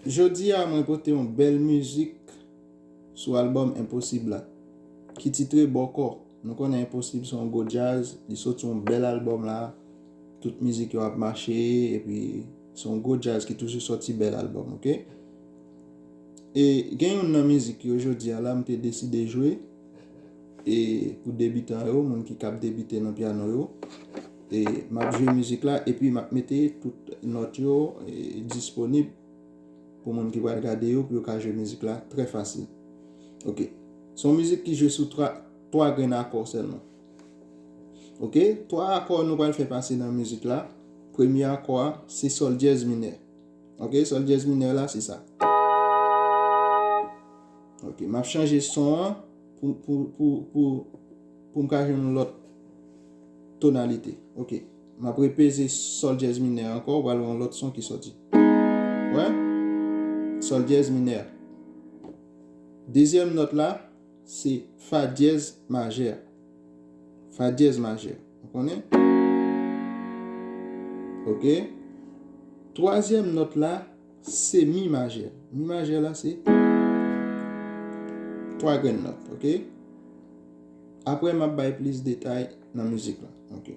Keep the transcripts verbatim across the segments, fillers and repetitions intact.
Jodi a, mwen pote yon bèl mizik sou albòm Enposib la, ki titre Bòkò. Nou konnen Enposib se yon gwo djaz, li soti yon bèl albòm la, tout mizik yo ap mache, epi se yon gwo djaz ki toujou sòti bèl albòm, oke? E gen youn nan mizik yo jodi a la, m te deside jwe, e pou debitan yo, moun ki k ap debite nan pyano yo, e m ap jwe mizik la, epi m ap mete tout nòt yo, e, disponib pou moun ki pral gade yo, pou yo ka jwe mizik la trè fasil. Oke. Se yon mizik ki jwe sou twa, twa grenn akò sèlman. Oke? Twa akò nou pral fè pase nan mizik la. Premye akò a, se sòl dyèz minè. Oke? Sòl dyèz minè la, se sa. Oke, m ap chanje son an pou, pou, pou, pou, pou m ka jwenn yon lòt tonalite. Oke, m ap repeze sòl dyèz minè ankò, ou pral wè yon lòt son ki sòti. Wè? Sòl dyèz minè. Dezyèm nòt la, se fa dyèz majè. Fa dyèz majè. Ou konnen? Oke. Twazyèm nòt la, se mi majè. Mi majè la, se twa grenn nòt, oke? Apre, m ap bay plis detay nan mizik la, oke?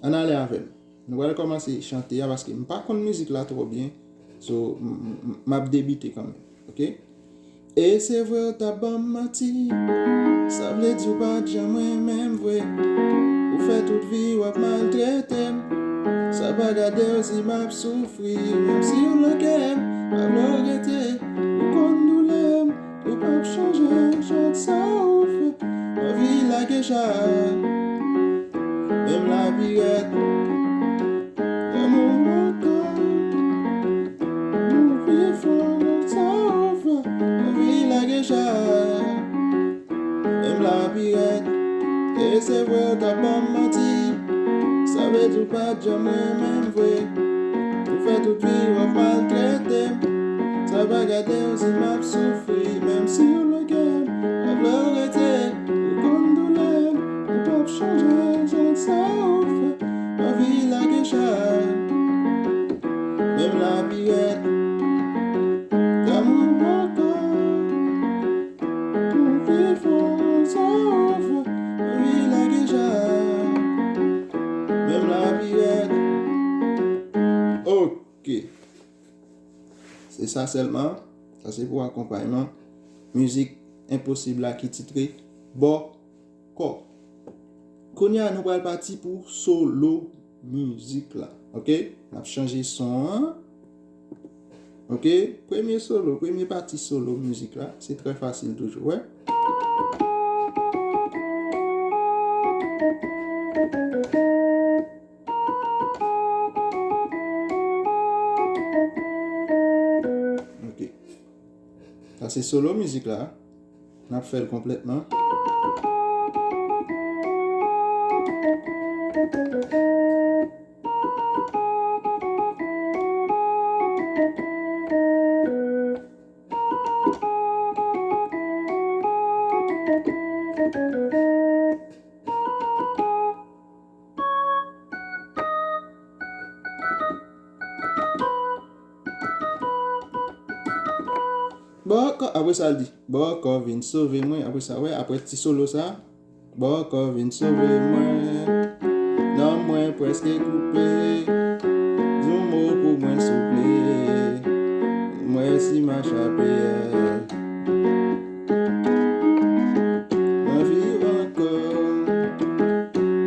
Ann ale avè m. Nou pral kòmanse chante a, paske m pa konn mizik la twò byen. So, m, m, m, m ap debite kanmenm, oke? E se vre, ou t ap ban m manti. Sa vle di ou pa t janm renmen m vre. Ou fè tout vi w ap maltrete m. Sa pa gade w si m ap soufri. Menm si w nan kè m, pa vle w rete. Ou konn doulè m, ou p ap chanje. Chak sa ou fè, anvi lage chak. Menm lapirèt, lanmou ankò. Ou pi fò, sa ou fè, anvi lage chak. Menm lapirèt, e se vre ou t ap ban m manti. Sa vle di ou pa t janm renmen m vre. Ou fè tout vi w ap maltrete m. Sa pa gade w si m ap soufri, menm si w nan kè m, pa vle w rete. Ou konn doulè m, ou p ap chanje, chak sa ou fè, anvi lage chak. Menm lapirèt, lanmou ankò. Ou pi fò, sa ou fè, anvi lage chak. Menm lapirèt. Oke. Se sa sèlman. Sa se pou akonpayman mizik Enposib la ki titre Bòkò. Kounye a, nou pral pati pou solo mizik la. Oke? N ap chanje son an. Oke? Premye solo, premye pati solo mizik la. Se trè fasil toujou, wè. Oke. Sa se solo mizik la. N ap fè l konplètman. Bòkò, apre sa, l di, Bòkò vin sove mwen. Apre sa, wè, apre ti solo sa, Bòkò vin sove mwen. Nanm mwen prèske koupe. Di yon mo pou mwen, souple. Mwen si m a chape. Mwen viv ankò.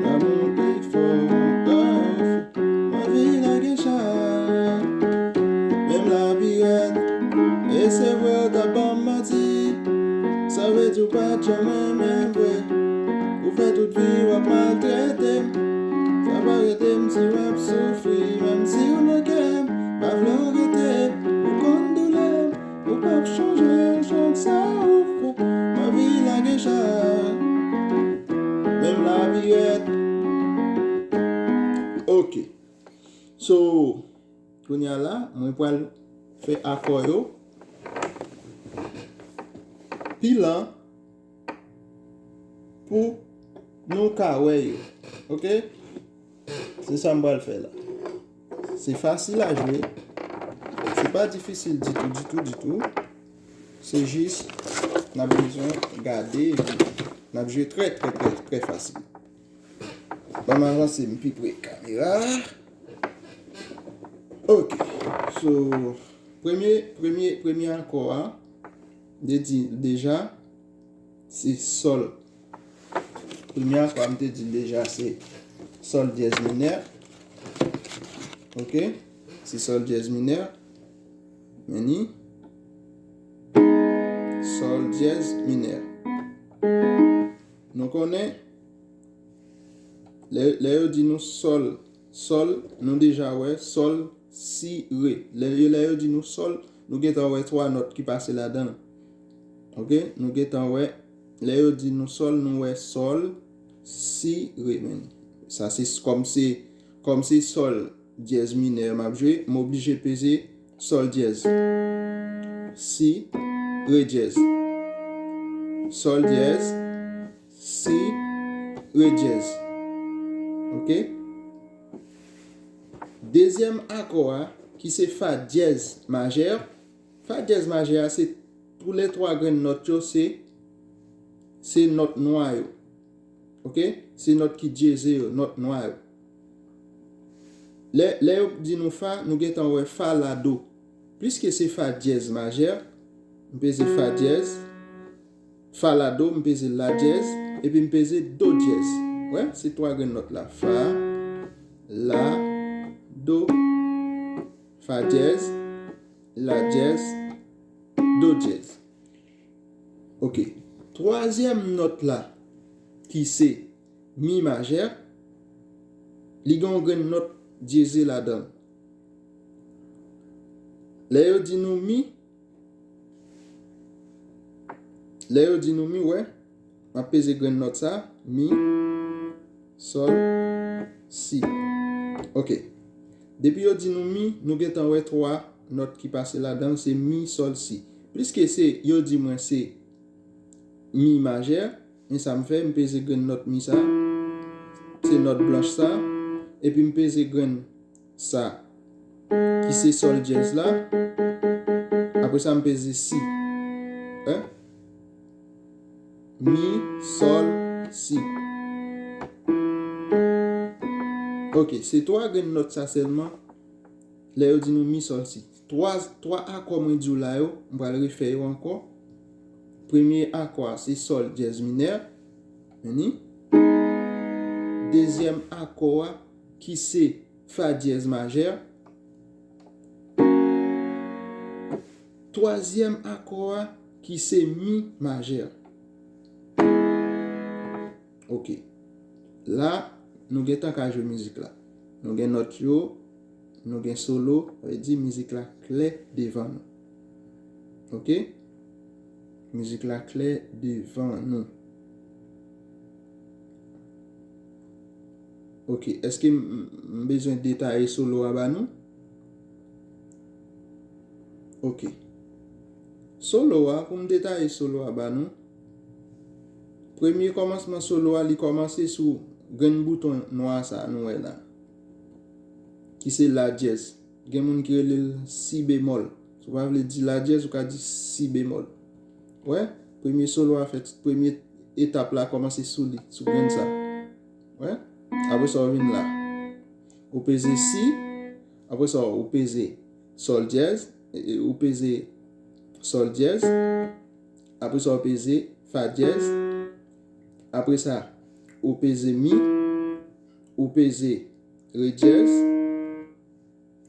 Lanmou pi fò. Anvi lage chak. Menm lapirèt. E se vre, ou t ap ban m manti. Sa vle di ou pa t janm renmen m vre. Ou fè tout vi w ap maltrete m. Sa pa rete m si w ap soufri. Menm si w nan kè m, pa vle w rete. Ou konn doulè m, ou p ap chanje. Chak sa ou fè, m anvi lage chak. Menm lapirèt. Oke. So, kounye a la, mwen pral fè akò yo pi lan pou nou ka wè yo. Oke? Se sa m pral fè la. Se fasil a jwe. Se Pa difisil ditou, ditou, ditou. Se jis, n ap bezwen gade, epi n ap jwe trè, trè, trè, trè fasil. Ban m avanse m pi pre kamera. Ok. So, premye, premye, premye akò a, de di, deja, se sòl. Premye akò a, m te di l deja, se sòl dyèz minè. Ok? Se sòl dyèz minè. Men ni. Sòl dyèz minè. Nou konnen, lè, lè yo di nou sòl, sòl, nou deja wè, sòl, si, re. Lè, lè yo di nou sòl, nou gentan wè twa nòt ki pase ladan l. Ok? Nou gentan wè, lè yo di nou sòl, nou wè sòl, si, re, men. Sa se s-, kòm se, kòm se sòl dyèz minè m ap jwe, m oblije peze sòl dyèz. Si, re dyèz. Sòl dyèz, si, re dyèz. Ok? Dezyèm akò a, ki se fa dyèz majè. Fa dyèz majè a, se toulètwa grenn nòt yo, se, se nòt nwa yo. Ok? Se nòt ki dyeze yo, nòt nwa yo. Lè, lè yo di nou fa, nou gentan wè fa, la, do. Piske se fa dyèz majè, m peze fa dyèz, fa, la, do, m peze la dyèz, epi m peze do dyèz. Wè, se twa grenn nòt la. Fa, la, do, fa dyèz, la dyèz, do dyèz. Ok. Twazyèm nòt la, ki se mi majè, li gen yon grenn nòt dyeze ladan l. Lè yo di nou mi, lè yo di nou mi, wè, m ap peze grenn nòt sa, mi, sòl, si. Ok. Depi yo di nou mi, nou gentan wè twa nòt ki pase ladan l, se mi, sòl, si. Piske se, yo di mwen se mi majè, men sa m fè, m peze grenn nòt mi sa, se nòt blanch sa, epi m peze grenn sa, ki se sòl dyèz la, apre sa m peze si. Hein? Mi, sòl, si. Ok, se twa grenn nòt sa sèlman. Lè yo di nou mi, sòl, si. Twa, twa akò mwen di w la yo, m pral refè yo ankò. Premye akò a, se sòl dyèz minè. Men ni. Dezyèm akò a, ki se fa dyèz majè. Twazyèm akò a, ki se mi majè. Ok. La, nou gentan ka jwe mizik la. Nou gen nòt yo, nou gen solo, sa vle di mizik la klè devan nou. Ok? Mizik la klè devan nou. Ok, èske m, m bezwen detaye solo a ba nou? Ok. Solo a, pou m detaye solo a ba nou, premye kòmansman solo a, li kòmanse sou grenn bouton nwa sa nou wè la, ki se la dyèz. Gen moun ki rele l si bemòl. Si w pa vle di la dyèz, ou ka di si bemòl. Wè, premye solo a fèt, premye etap la kòmanse sou li, sou grenn sa. Wè, apre sa, ou vin la. Ou peze si, apre sa, ou peze sòl dyèz, e, e, ou peze sòl dyèz, apre sa, ou peze fa dyèz, apre sa, ou peze mi, ou peze re dyèz,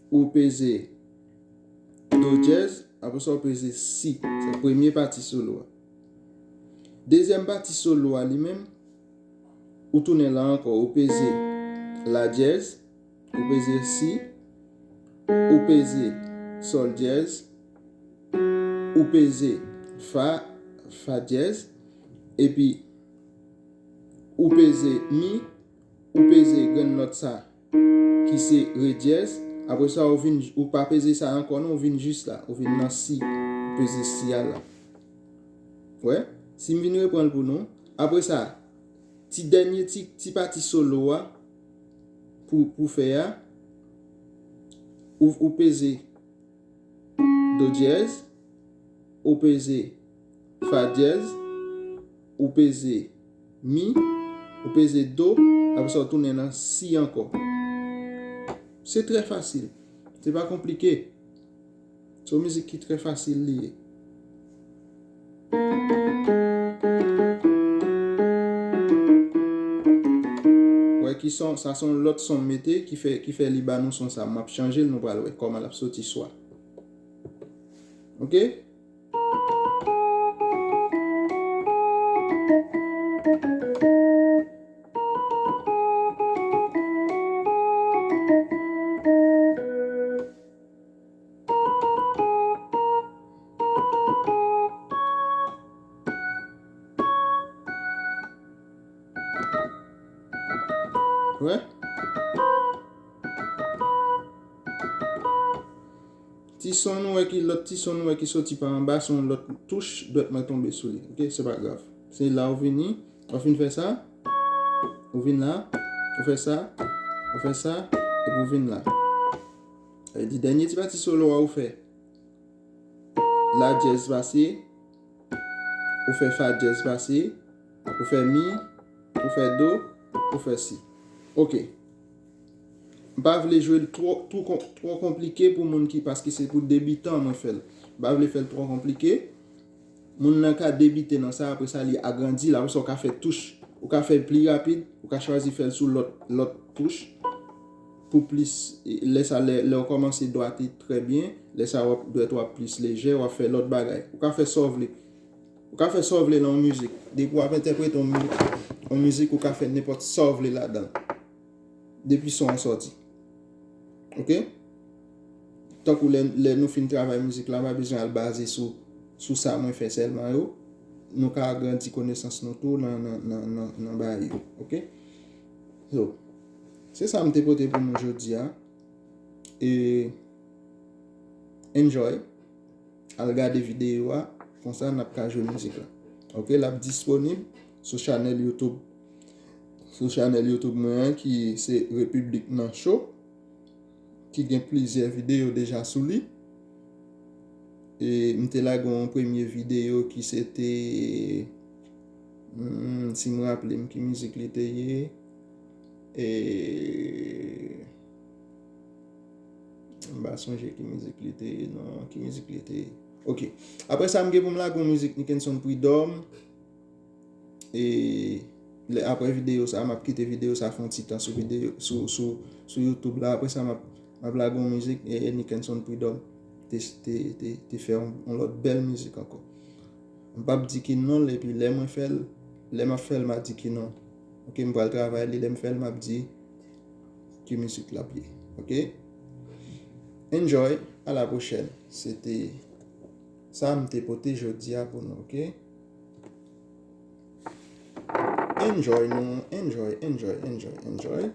ou peze do dyèz, apre sa, ou peze si. Se premye pati solo a. Dezyèm pati solo a, li menm, ou tounen la ankò, ou peze la dyèz, ou peze si, ou peze sòl dyèz, ou peze fa, fa dyèz, epi ou peze mi, ou peze grenn nòt sa, ki se re dyèz. Apre sa, ou vin, ou pa peze sa ankò, non, ou vin jis la, ou vin nan si, ou peze si a la. Wè, si m vin reprann l pou nou. Apre sa, ti dènye ti, ti pati solo a, pou, pou fè a, ou, ou peze, do dyèz, ou peze fa dyèz, ou peze mi, ou peze do, apre sa w tounen nan si ankò. Se trè fasil. Se pa konplike. Se yon mizik ki trè fasil li ye. Wè ki son, sa se yon lòt son m mete ki fè, ki fè li ba nou son sa. M ap chanje l, nou pral wè kòman l ap soti swa. Ok? Wè. Ti son nou wè ki, lòt ti son nou wè ki soti pa anba, se yon lòt touch, dwèt mwen tonbe sou li. Ok, se pa grav. Se la ou vini, ou fin fè sa, ou vin la, ou fè sa, ou fè sa, epi ou vin la. Sa vle di, dènye ti pati solo a ou fè la dyèz pase, ou fè fa dyèz pase, ou fè mi, ou fè do, ou fè si. Ok. M pa vle jwe l twò, twò kon-, twò konplike pou moun ki, paske se pou debitan mwen fè l. M pa vle fè l twò konplike. Moun nan ka debite nan sa, apre sa li agrandi l, apre sa ou ka fè touch, ou ka fè l pli rapid, ou ka chwazi fè l sou lòt, lòt touch pou plis, lè sa, lè, lè w kòmanse dwate trè byen, lè sa w ap, dwèt w ap plis lejè, w ap fè lòt bagay. Ou ka fè sa w vle. Ou ka fè sa w vle nan yon mizik. Depi w ap entèprete yon mi-, yon mizik, ou ka fè nenpòt sa w vle ladan l. Depi son an sòti. Ok? Tankou lè, lè nou fin travay mizik la, pa bezwen al baze sou, sou sa mwen fè sèlman yo. Nou ka agrandi konesans nou tou nan, nan, nan, nan, nan bagay yo. Ok? So, se sa m te pote pou nou jodi a. E enjoy. Al gade videyo a, konsa n ap ka jwe mizik la. Ok, l ap disponib sou chanèl YouTube, sou chanèl YouTube mwen an ki se Repiblik Nan Cho, ki gen plizyè videyo deja sou li. E m te lage yon premye videyo ki se te, hmm, si m raple m ki mizik li te ye, e M pa sonje ki mizik li te ye, non, ki mizik li te ye. Ok. Apre sa, m gen pou m lage yon mizik Nickenson Prud'homme. E lè, apre videyo sa, m ap kite videyo sa fè yon ti tan sou videyo, sou, sou, sou YouTube la. Apre sa, m ap, m ap lage yon mizik e, e Nickenson Prud'homme te, te, te, te fè yon, yon lòt bèl mizik ankò. M p ap di ki non l, epi lè mwen fè l, lè m ap fè l, m a di ki non. Ok, m pral travay li, lè m fè l, m ap di ki mizik l ap ye. Ok? Enjoy, à la prochaine. Se te sa m te pote jodi a pou nou, ok? Enjoy nou, enjoy, enjoy, enjoy, enjoy.